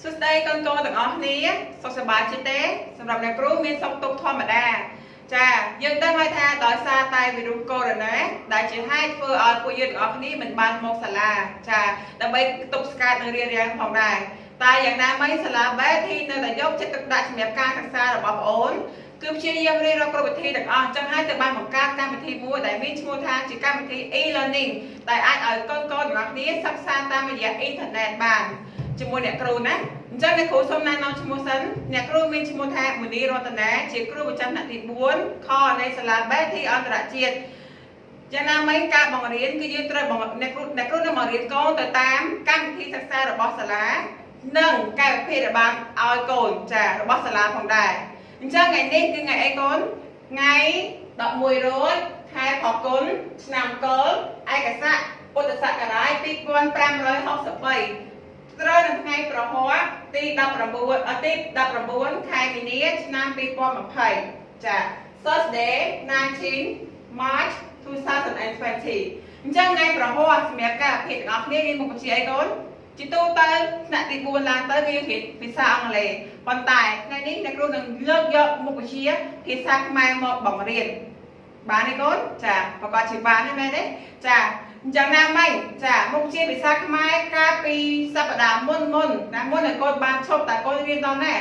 សួស្តីកូនកូនទាំងអស់គ្នាសុខសប្បាយជាទេសម្រាប់អ្នកគ្រូមានសុខទុក្ខធម្មតាចាយើងដឹងហើយថាដោយសារតែវីរុសកូវីដ -19 ដែលជាហេតុធ្វើឲ្យពួកយើងទាំងអស់គ្នាមិនបានមកសាលាចាដើម្បីទប់ស្កាត់និងរារាំងផងដែរតែយ៉ាងណាមិញសាលាបែធីនៅតែយកចិត្តទុកដាក់សម្រាប់ការសិក្សារបស់ប្អូនគឺព្យាយាមរៀនរកគ្រប់វិធីទាំងអស់ចឹងហើយទៅបានបង្កើតកម្មវិធីមួយដែលមានឈ្មោះថាជាកម្មវិធី e-learning ដែលអាចឲ្យកូនកូនទាំងអស់គ្នាសិក្សាតាមរយៈអ៊ីនធឺណិតបានជាមួយអ្នកគ្រូណាអញ្ចឹងអ្នកគ្រូសូមណែនាំឈ្មោះសិនអ្នកគ្រូមានឈ្មោះថាមនីរតនាជាគ្រូប្រចាំថ្នាក់ទី4ខនៃសាលាបេធីអន្តរជាតិយ៉ាងណាមិញការបង្រៀនគឺយើងត្រូវអ្នកគ្រូអ្នកគ្រូនឹងបង្រៀនកូនទៅតាមកម្មវិធីសិក្សារបស់សាលានិងកែវិភាគរបស់ឲ្យកូនចារបស់សាលាផងដែរអញ្ចឹងថ្ងៃនេះគឺថ្ងៃអីកូនថ្ងៃ11រោចខែផល្គុនឆ្នាំកុលឯកស័កពុទ្ធសករាជ2563ត្រូវនៅថ្ងៃប្រហ័សទី19ទី19ខែមីនាឆ្នាំ2020ចា Thursday 19 March 2020អញ្ចឹងថ្ងៃប្រហ័សសម្រាប់ការភិកទាំងអស់គ្នាមានមុខវិជ្ជាអីកូនជាទូទៅថ្នាក់ទី4ឡើងទៅវារៀនភាសាអង់គ្លេសប៉ុន្តែថ្ងៃនេះអ្នកគ្រូនឹងលើកយកមុខវិជ្ជាភាសាខ្មែរមកបង្រៀនបានទេកូនចាប្រកាសជាបានទេមែនទេចាអញ្ចឹងណាមិញចាមុខវិជ្ជាភាសាខ្មែរកាលពីសប្តាហ៍មុនមុនណាមុនឲ្យកូនបានឈប់តែកូនរៀនដល់ណា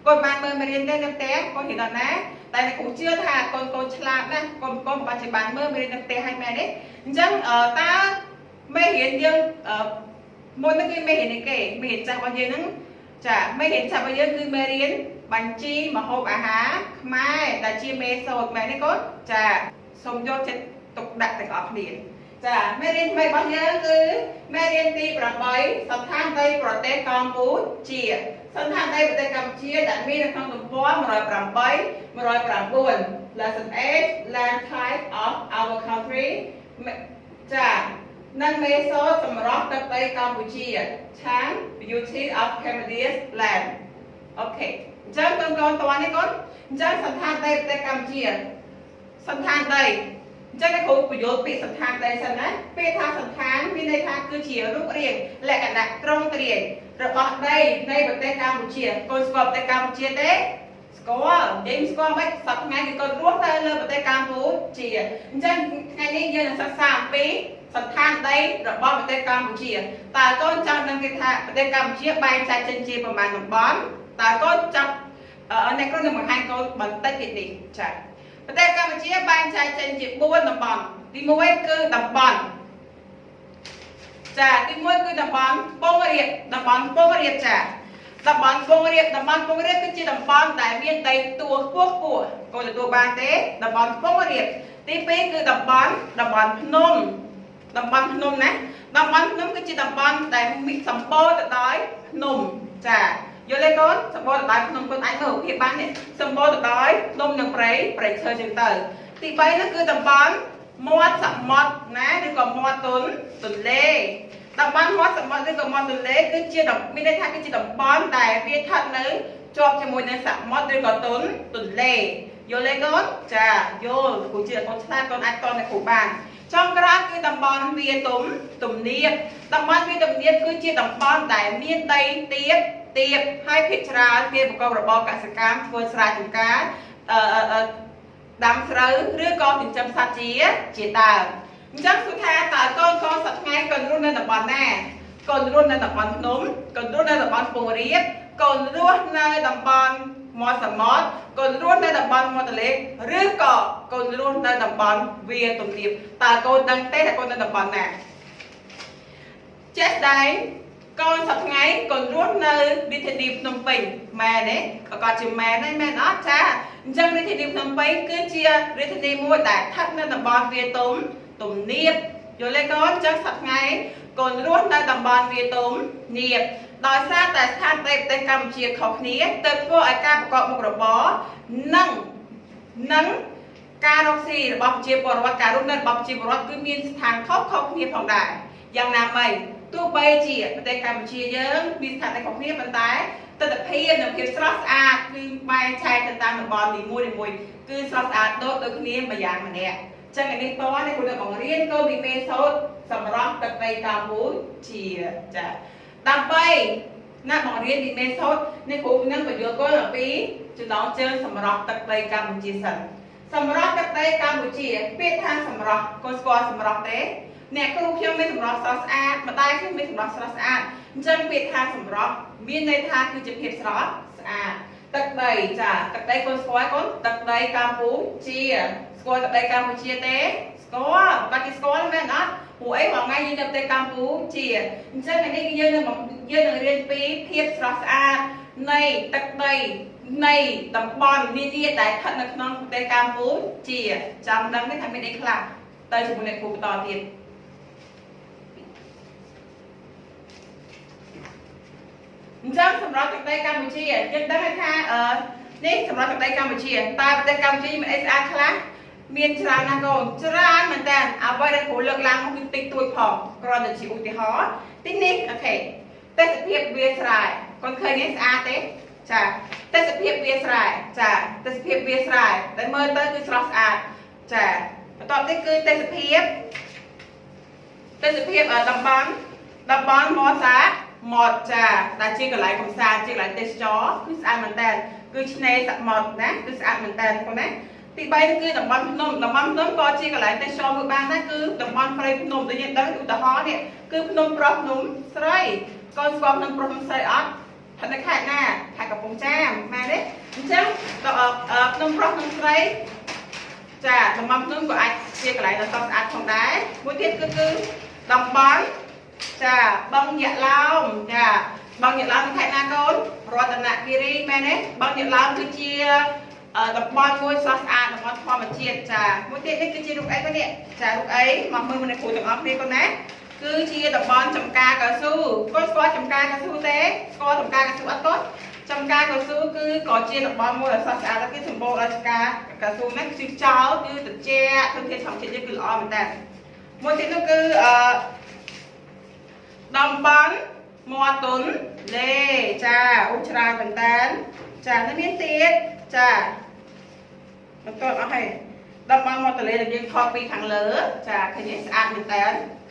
កូនបានមើលមេរៀនទេនៅផ្ទះកូនរៀនដល់ណាតែអ្នកគ្រូជឿថាកូនកូនឆ្លាតណាស់កូនកូនប្រហែលជាបានមើលមេរៀននៅផ្ទះហើយមែនទេអញ្ចឹងតើមេរៀនយើងមុនហ្នឹងគឺមេរៀននេះគេមេរៀនចាស់របស់យើងហ្នឹងចាមេរៀនចាស់របស់យើងគឺមេរៀនបញ្ជីម្ហូបអាហារខ្មែរដែលជាមេសូត្រមែនទេកូនចាសូមយកចិត្តទុកដាក់ទាំងអស់គ្នាចាមេរៀនថ្មីរបស់យើងគឺមេរៀនទី8សន្តានដីប្រទេសកម្ពុជាសន្តានដីប្រទេសកម្ពុជាដែលមាននៅក្នុងទំព័រ108 109 Lesson 8 Land type of our country ចានិងមេសូត្រសម្រស់ទឹកដីកម្ពុជាឆាន Beauty of Cambodia's land. Okay អញ្ចឹងកូនកូនតនេះកូនអញ្ចឹងសន្តានដីប្រទេសកម្ពុជាសន្តានដីអញ្ចឹងអ្នកគ្រូពយល់ពាក្យសន្តានដីសិនណាពាក្យថាសន្តានមានន័យថាគឺជារូបរាងលក្ខណៈត្រង់ទ្រាយរបស់ដីនៃប្រទេសកម្ពុជាកូនស្គាល់ប្រទេសកម្ពុជាទេស្គាល់និយាយស្គាល់មិនសប្តាហ៍ថ្ងៃគឺកូនរស់នៅលើប្រទេសកម្ពុជាអញ្ចឹងថ្ងៃនេះយើងនឹងសិក្សាអំពីសន្តានដីរបស់ប្រទេសកម្ពុជាតើកូនចង់ដឹងគេថាប្រទេសកម្ពុជាបែងចែកចេញជាប្រមាណតំបន់តើកូនចង់អ្នកគ្រូនឹងបង្ហាញកូនបន្តិចទៀតនេះចាប្រទេសកម្ពុជាបែងចែកចេញជា4តំបន់ទី1គឺតំបន់ចាទី1គឺតំបន់ខ្ពង់រាបតំបន់ខ្ពង់រាបចាតំបន់ខ្ពង់រាបតំបន់ខ្ពង់រាបគឺជាតំបន់ដែលមានដីទួខ្ពស់ខ្ពស់កូនទទួលបានទេតំបន់ខ្ពង់រាបទី2គឺតំបន់តំបន់ភ្នំតំបន់ភ្នំណាតំបន់ភ្នំគឺជាតំបន់ដែលមានសម្បូរទៅដោយភ្នំចាយល់ទេកូនសម្បូរទៅដោយភ្នំកូនអាចមើលរូបភាពបាននេះសម្បូរទៅដោយភ្នំនិងព្រៃព្រៃឈើចឹងទៅទី3នោះគឺតំបន់មាត់សមុទ្រណាឬក៏មាត់ទន្លេតំបន់មាត់សមុទ្រឬក៏មាត់ទន្លេគឺជាមានន័យថាគឺជាតំបន់ដែលវាស្ថិតនៅជាប់ជាមួយនឹងសមុទ្រឬក៏ទន្លេយល់ទេកូនចាយល់គ្រូជាកូនឆ្លាតកូនអាចតនៅគ្រូបានចុងក្រោយគឺតំបន់វាទំទំនាបតំបន់វាទំនាបគឺជាតំបន់ដែលមានដីទាបទាបហើយភាគច្រើនគេប្រកបរបរកសិកម្មធ្វើស្រែចម្ការអឺដាំស្រូវឬក៏ចិញ្ចឹមសត្វជាដើមអញ្ចឹងគឺថាតើកូនកូនសប្តាហ៍ថ្ងៃកូនរស់នៅតំបន់ណាកូនរស់នៅតំបន់ភ្នំកូនរស់នៅតំបន់ខ្ពង់រាបកូនរស់នៅតំបន់មាត់សមុទ្រកូនរស់នៅតំបន់មាត់ទន្លេឬក៏កូនរស់នៅតំបន់វាទំនាបតើកូនដឹងទេថាកូននៅតំបន់ណាចេះដែងកូនសប្តាហ៍ថ្ងៃកូនរស់នៅរាជធានីភ្នំពេញមែនទេប្រកាសជាមែនហើយមែនអត់ចាអញ្ចឹងរាជធានីភ្នំពេញគឺជារាជធានីមួយដែលស្ថិតនៅតំបន់វាទំទំនាបយល់ទេកូនអញ្ចឹងសប្តាហ៍ថ្ងៃកូនរស់នៅតំបន់វាទំនាបដោយសារតែស្ថានភាពប្រទេសកម្ពុជាខុសគ្នាទើបធ្វើឲ្យការប្រកបមុខរបរនិងការរកស៊ីរបស់ប្រជាពលរដ្ឋការរស់នៅរបស់ប្រជាពលរដ្ឋគឺមានស្ថានខុសៗគ្នាផងដែរយ៉ាងណាមិញទោះបីជាប្រទេសកម្ពុជាយើងមានស្ថានភាពខុសគ្នាប៉ុន្តែទស្សនភាពនិងភាពស្រស់ស្អាតគឺបែងចែកទៅតាមតំបន់នីមួយៗគឺស្រស់ស្អាតដូចដូចគ្នាម្យ៉ាងម្នាក់ចឹងឯនេះតនេះគ្រូនឹងបង្រៀនកូនពីមេសូត្រសម្រាប់ទឹកដីកម្ពុជាចាដើម្បី ណាបង្រៀនពីមេសូត្រនេះគ្រូនឹងបញ្យល់កូនអំពីចំណងជើងសម្រស់ទឹកដីកម្ពុជាសិនសម្រស់ទឹកដីកម្ពុជាពាក្យថាសម្រស់កូនស្គាល់សម្រស់ទេអ្នកគ្រូខ្ញុំមានសម្រស់ស្រស់ស្អាតម្ដាយខ្ញុំមានសម្រស់ស្រស់ស្អាតអញ្ចឹងពាក្យថាសម្រស់មានន័យថាគឺជាភាពស្រស់ស្អាតទឹកដីចាទឹកដីកូនស្គាល់កូនទឹកដីកម្ពុជាស្គាល់ទឹកដីកម្ពុជាទេស្គាល់បាត់គេស្គាល់មែនអត់ព្រោះអីរាល់ថ្ងៃយើងនៅប្រទេសកម្ពុជាអញ្ចឹងថ្ងៃនេះយើងនឹងរៀនពីភាពស្រស់ស្អាតនៃទឹកដីនៃតំបន់នានាដែលស្ថិតនៅក្នុងប្រទេសកម្ពុជាចាំដឹងទេថាមានអីខ្លះទៅជាមួយអ្នកគ្រូបន្តទៀតអញ្ចឹងសម្រាប់ទឹកដីកម្ពុជាយើងដឹងថានេះសម្រាប់ទឹកដីកម្ពុជាតែប្រទេសកម្ពុជាមានអីស្អាតខ្លះមានច្រើនណាស់កូនច្រើនមែនតើអ្វីដែលគ្រូលើកឡើងមកគឺតិចតួចផងគ្រាន់តែជាឧទាហរណ៍ទីនេះអូខេទេសភាពវាស្រែកូនឃើញនេះស្អាតទេចាទេសភាពវាស្រែចាទេសភាពវាស្រែដែលមើលទៅគឺស្រស់ស្អាតចាបន្ទាប់នេះគឺទេសភាពតំបន់មាត់សាមាត់ចាដែលជាកន្លែងកំសាន្តជាកន្លែងទេសចរគឺស្អាតមែនតើគឺឆ្នេរសមុទ្រណាគឺស្អាតមែនតើបងណាទី3គឺតំបន់ភ្នំតំបន់ភ្នំក៏ជាកន្លែងទេសចរមួយបានដែរគឺតំបន់ព្រៃភ្នំដូចយើងដឹងឧទាហរណ៍នេះគឺភ្នំប្រុសភ្នំស្រីកូនស្គាល់ភ្នំប្រុសភ្នំស្រីអត់ស្ថិតនៅខេត្តណាខេត្តកំពង់ចាមមែនទេអញ្ចឹងភ្នំប្រុសភ្នំស្រីចាតំបន់ភ្នំក៏អាចជាកន្លែងដ៏ស្រស់ស្អាតផងដែរមួយទៀតគឺតំបន់ចាបឹងយក្សឡោមចាបឹងយក្សឡោមនៅខេត្តណាកូនរតនគិរីមែនទេបឹងយក្សឡោមគឺជាតំបន់មួយស្រស់ស្អាតតំបន់ធម្មជាតិចាមួយទៀតនេះគឺជារូបអីកូននេះចារូបអីមកមើលមួយអ្នកគ្រូទាំងអស់គ្នាកូនណាគឺជាតំបន់ចំការកៅស៊ូកូនស្គាល់ចំការកៅស៊ូទេស្គាល់ចំការកៅស៊ូអត់កូនចំការកៅស៊ូគឺក៏ជាតំបន់មួយដ៏ស្រស់ស្អាតដែរគឺសម្បូរដោយចំការកៅស៊ូហ្នឹងគឺចោលគឺត្រជាក់ធនធានធម្មជាតិយើងគឺល្អមែនតើមួយទៀតនោះគឺតំបន់មាត់ទុនលេចាអូច្រើនមែនតើចានៅមានទៀតចាបន្តអស់ហើយតំបន់មាត់ទន្លេដែលយើងថតពីខាងលើចាឃើញទេស្អាតមែនតើ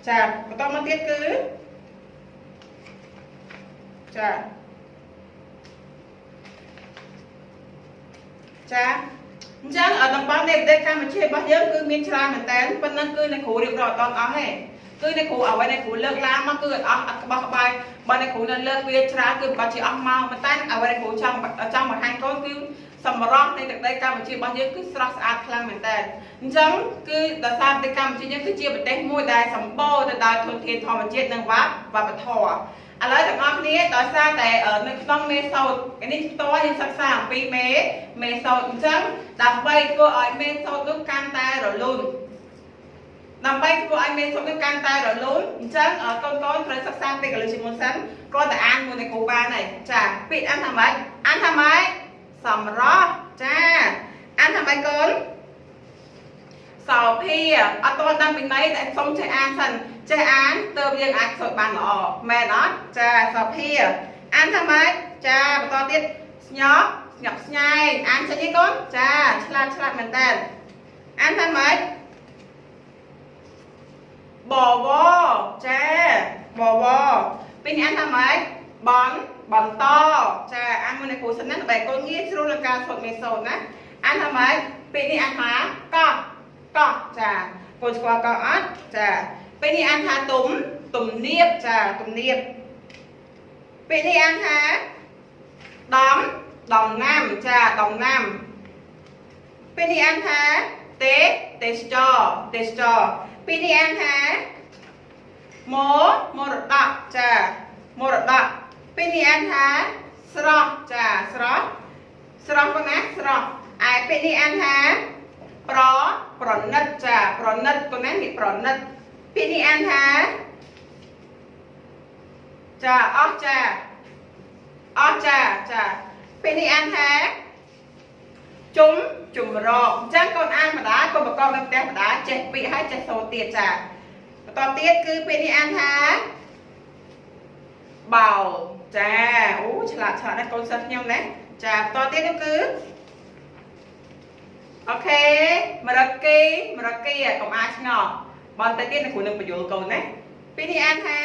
ចាបន្តមកទៀតគឺចាចាអញ្ចឹងតំបន់នៃប្រទេសកម្ពុជារបស់យើងគឺមានច្រើនមែនតើប៉ុណ្ណឹងគឺអ្នកគ្រូរៀបរាប់អត់អស់ទេគឺអ្នកគ្រូអ្វីអ្នកគ្រូលើកឡើងមកគឺអត់អស់អត់ក្បោះក្បាយបើអ្នកគ្រូនៅលើកវាច្រើនគឺប្រកាសជាអស់មកប៉ុន្តែអ្វីអ្នកគ្រូចង់បង្ហាញកូនគឺសម្រស់នៃទឹកដីកម្ពុជារបស់យើងគឺស្រស់ស្អាតខ្លាំងមែនតើអញ្ចឹងគឺដោយសារប្រទេសកម្ពុជាយើងគឺជាប្រទេសមួយដែលសម្បូរទៅដោយធនធានធម្មជាតិនិងវប្បធម៌ឥឡូវទាំងអស់គ្នាដោយសារតែនៅក្នុងមេសូត្រនេះផ្ទាល់យើងសិក្សាអំពីមេសូត្រអញ្ចឹងដើម្បីធ្វើឲ្យមេសូត្រនោះកាន់តែរលូនដើម្បីធ្វើឲ្យមេសូត្រនោះកាន់តែរលូនអញ្ចឹងកូនត្រូវសិក្សាពាក្យកលឹះជាមុនសិនគ្រាន់តែអានមួយនៃគ្រូបានហើយចាពាក្យអានថាម៉េចអានថាម៉េចសម្រស់ចាអានថាម៉េចកូនសោភាអត់ទាន់ដឹងពីណីតែសុំចេះអានសិនចេះអានទើបយើងអាចសូត្របានល្អមែនអត់ចាសោភាអានថាម៉េចចាបន្តទៀតស្ញប់ស្ញប់ស្ញែងអានចេញទេកូនចាឆ្លាតមែនតើអានថាម៉េចបវរចាបវរពេលនេះអានថាម៉េចបន្តចាអានមួយអ្នកគ្រូសិនណាដើម្បីកូនងាយស្រួលក្នុងការសូត្រមេសូត្រណាអានថាម៉េចពេលនេះអានថាកោះកោះចាកូនស្គាល់កោះអត់ចាពេលនេះអានថាទំនៀបចាទំនៀបពេលនេះអានថាដំណាំចាដំណាំពេលនេះអានថាទេសចរពេលនេះអានថាមរតកចាមរតកពេលនេះអានថាស្រស់ចាស្រស់ប៉ុណ្ណាស្រស់ឯពេលនេះអានថាប្រណិតចាប្រណិតប៉ុណ្ណានេះប្រណិតពេលនេះអានថាចាអស់ចាចាពេលនេះអានថាជំរកអញ្ចឹងកូនអានម្ដាយកូនប្រកបនៅផ្ទះម្ដាយចេះពាក្យហើយចេះសូត្រទៀតចាបន្តទៀតគឺពេលនេះអានថាបោចាអូឆ្លាតណាស់កូនសិស្សខ្ញុំណាចាបន្តទៀតនោះគឺអូខេមរគីកុំអាចឆ្ងល់បន្តទៀតអ្នកគ្រូនឹងបញ្យល់កូនណាពេលនេះអានថា